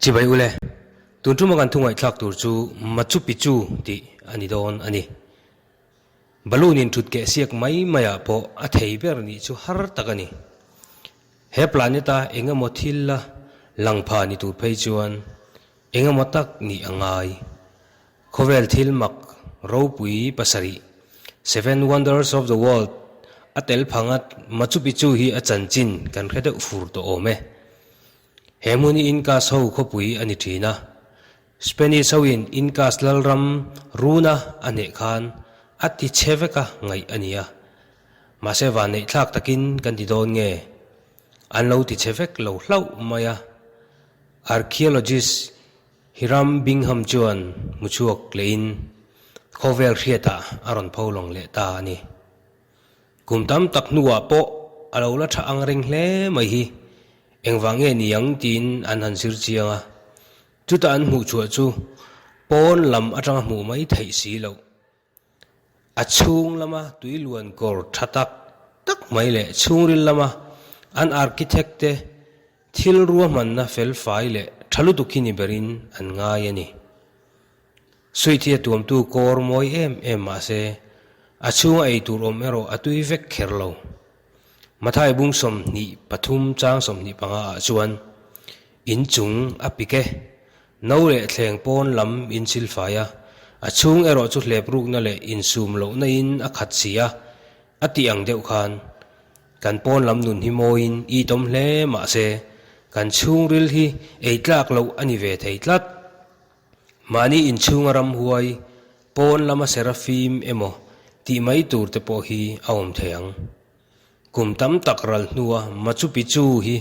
Chibai ule, tun tuma kan thu ngaihthlak tur chu Machu Picchu tih a ni dawn a ni. Balloon in thut keh siak mai maiah pawh a thei ber nih chu har tak a ni. He planet a eng emaw thil la lang pha ni tur phei chuan eng emaw tak nih a ngai. Khawvel thil mak ropui pasarih, Seven Wonders of the World, a tel phanga Machu Picchu hi a chanchin kan hre deuh fur tawh awm e. He hmun hi Incas ho khawpui a ni thin a. Spanish hoin Incas lalram runa a hneh khan a ti chhe veka ngaih a ni a. Mahse vanneih thlak takin kan ti dawn nge? An lo ti chhe vek lo hlauh mai a. Archaeologist Hiram Bingham chuan hmu chhuak lehin khawvel hriatah a rawn pho lawng leh ta a ni. Kum tam tak hnuah pawh a lo la tha ang reng hle mai hi engvang nge ni ang tiin an han zir chiang a, chutah an hmuh chhuah chu pawn lam atanga hmuh mai theih si loh. A chhung lama tui luan kawr tha tak tak mai leh chhungril lama an architect te thil ruahmanna fel fai leh tha lutuk hi ni berin an ngai a ni. Suit hi a tuamtu kawr mawi em em mah se, a chhunga ei tur awm erawh a tui vek kher lo. Mathai bung 23 chang 25 ah chuan in chung a pik e, no leh thleng pawn lam in silfai a, a chhung erawh chu hlep rukna leh insum lohna in a khat si a, a tih ang deuh khan kan pawn lam nun hi mawiin itawm hle mah se, kan chhungril hi ei tlak loh a ni ve thei tlat. Mahni inchhunga ramhuai pawn lama serafim emaw tih mai tur te pawh hi a awm thei ang. Kum tam tak ral hnua Machu Picchu hi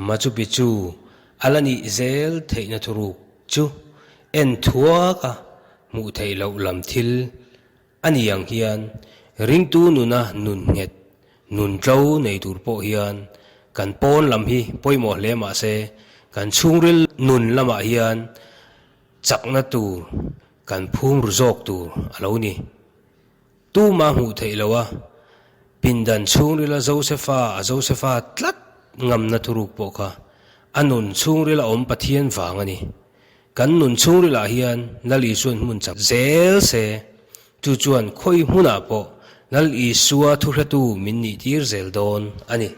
Machu Picchu a la nih zel theihna thuruk chu en thuaka hmuh theih loh lam thil a ni ang hian ringtu nuna nun nghet, nun tlo nei tur pawh hian kan pawn lam hi pawimawh hle mah se kan chhungril nun lamah hian chakna tur kan phum ru zawk tur a lo ni. Tuma hmuh theih loh a, pindan chhungrila Josefa a Josefa tlat ngamna thuruk pawh kha a nun chhungrila awm Pathian vang a ni. Kan nun chhungrilah hian Lal Isua'n hmun chak zel se, chu chuan khawi hmunah pawh Lal Isua thuhretu min nih tir zel dawn a ni.